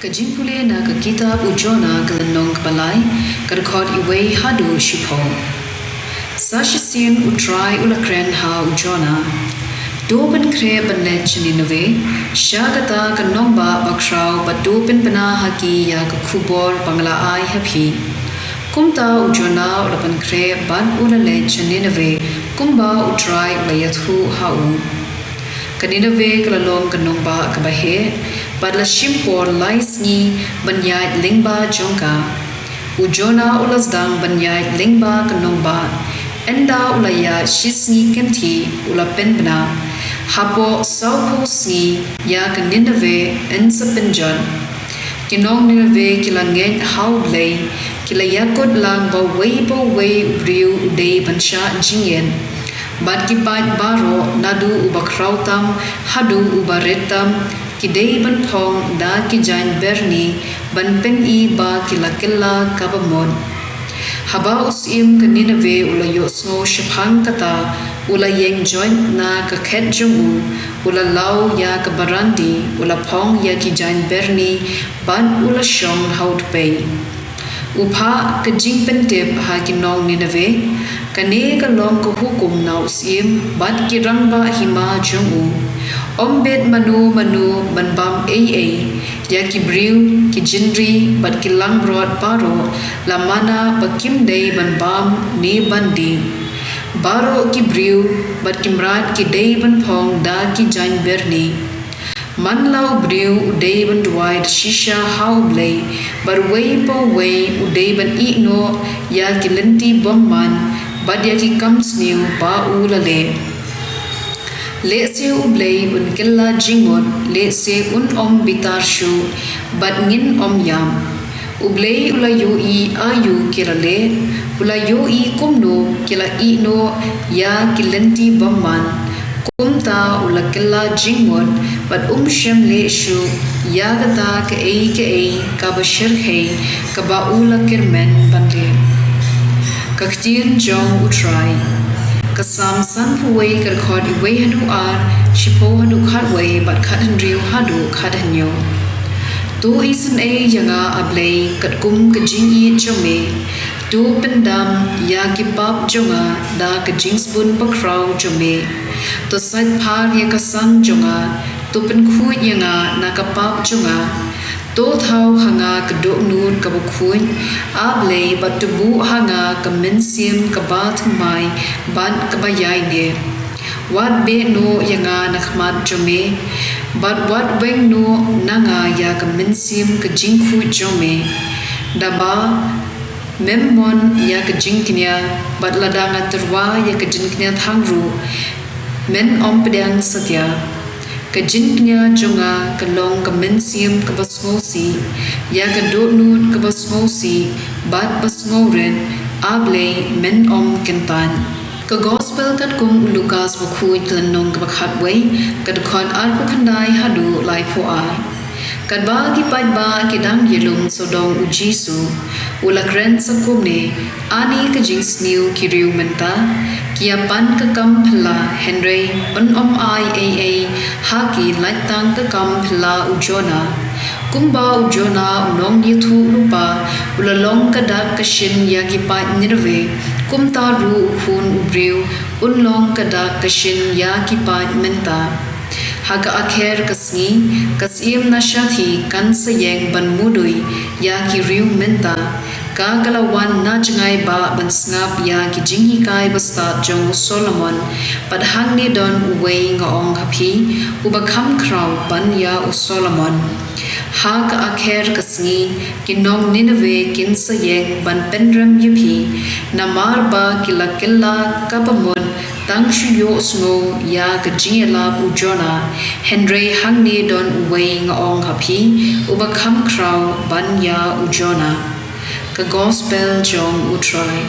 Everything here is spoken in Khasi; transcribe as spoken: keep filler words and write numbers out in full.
Ka jingpule na ka kitab u Jonah ka lynnong kaba lai, ka dkhot wei haduh shiphew. Sa shisien u Trai u la kren ha u Jonah: To pynkhreh ban leit sha Nineveh, sha kata ka nongbah bakhraw, bad to pynbna ha ki ïa ka khubor ba nga la ai ha phi. Kumta u Jonah u la pynkhreh bad u la leit sha Nineveh, kumba u Trai u la ïathuh ha u. Ka Nineveh ka la long ka nongbah kaba heh, bad la shim por lai sngi ban ïaid lyngba jong ka. U Jonah u la sdang ban ïaid lyngba ka nongbah. Ynda u la ïaid shisngi kynthih u la pynbna. Hapoh sawphew sngi ïa ka Nineveh yn sa pynjot. Ki nong Nineveh ki la ngeit ha U Blei, ki la ïakut lang ba uwei pa uwei u briew u dei ban shah jingit. Bad ki paid baroh, naduh u bakhraw tam haduh u barit tam, ki dei ban phong da ki jaiñ byrni ban pyni ba ki la kylla kaba mut. Haba u syiem ka Nineveh u la ïohsngew shaphang kata, u la ïeng joit na ka khet jong u, u la law ïa ka barandi, u la phong ïa ki jaiñ byrni, bad u la shong ha u tpei. U phah ka jingpyntip ha ki nong Nineveh. Kane ka long ka hukum na u syiem bad ki rangbah hima jong u: Ym bit mano mano ban bam ei ei, ïa ki briew, ki jingri bad ki langbrot baroh la mana ba kim dei ban bam ne ban dih. Baroh ki briew bad ki mrad ki dei ban phong da ki jaiñ byrni. Man la u briew u dei ban duwai da shisha ha U Blei, bad uwei pa uwei u dei ban ïeh noh ïa ki lynti bymman bad ïa ki kam sniew ba u la leh. Lehse U Blei un kylla jingmut, lehse un ym bitar shuh, bad ngin ym ïam. U Blei u la ïohi aïu ki la leh, u la ïohi kumno ki la ïeh noh ïa ki lynti bymman. Kumta u la kylla jingmut, bad um shym leh shuh ïa kata kaei kaei kaba shyrkhei kaba u la kyrmen ban leh. Ka ktien jong U Trai. Ka Salm sanphew wei, ka dkhot wei haduh ar, shiphew haduh khatwei, bad khathynriew haduh khathynñiew. To isynei ïa nga, A Blei, katkum ka jingïeit jong me. To pyndam ïa ki pap jong nga da ka jingsbun bakhraw jong me. To sait phar ïa ka sang jong nga. To pynkhuid ïa nga na ka pap jong nga. To thaw ha nga ka dohnud kaba khuid, A Blei, bad to buh ha nga ka mynsiem kaba thymmai bad kaba ïaineh. Wat beh noh ïa nga na khmat jong me, bad wat weng noh na nga ïa ka mynsiem ka jingkhuid jong me. Da ba mem mon ïa ka jingkñia, bad lada nga tyrwa ïa ka jingkñia thang ruh, men ym pdiang satia. Ka jingkñia jong nga ka long ka mynsiem kaba sngewsih, ïa ka dohnud kaba sngewsih bad ba sngewrit, A Blei, men ym kyntait. Ka Gospel katkum u Lukas bakhuid, lynnong kaba khatwei, ka dkhot arphew khyndai haduh laiphew ar. Katba ki paidbah ki dang ïalum sawdong U Jisu, u la kren sa kumne: Ani ka jingsniew ki riew mynta, ki ïa pan ka kam phylla, hynrei un ym ai ei ei ha ki lait tang ka kam phylla u Jonah. Kumba u Jonah u nongïathuhlypa u la long ka dak ka shin ïa ki paid Nineveh, kumta ruh u Khun u Briew un long ka dak ka shin ïa ki paid mynta. Ha ka akher ka sngi, ka Syiem na shathie kan sa ïeng ban mudui ïa ki riew mynta. Ka ka la wan na jngai bah ban sngap ïa ki jinghikai bastad jong u Solomon. Bad hangne don uwei, nga ong ha phi, uba kham khraw ban ïa u Solomon. Ha ka akher ka sngi, ki nong Nineveh kin sa ïeng ban pynrem ïa phi. Namar ba ki la kylla kaba mut tang shu ïohsngew ïa ka jingïalap u Jonah. Hynrei hangne don uwei, nga ong ha phi, uba kham khraw ban ïa u Jonah. Ka Gospel jong U Trai.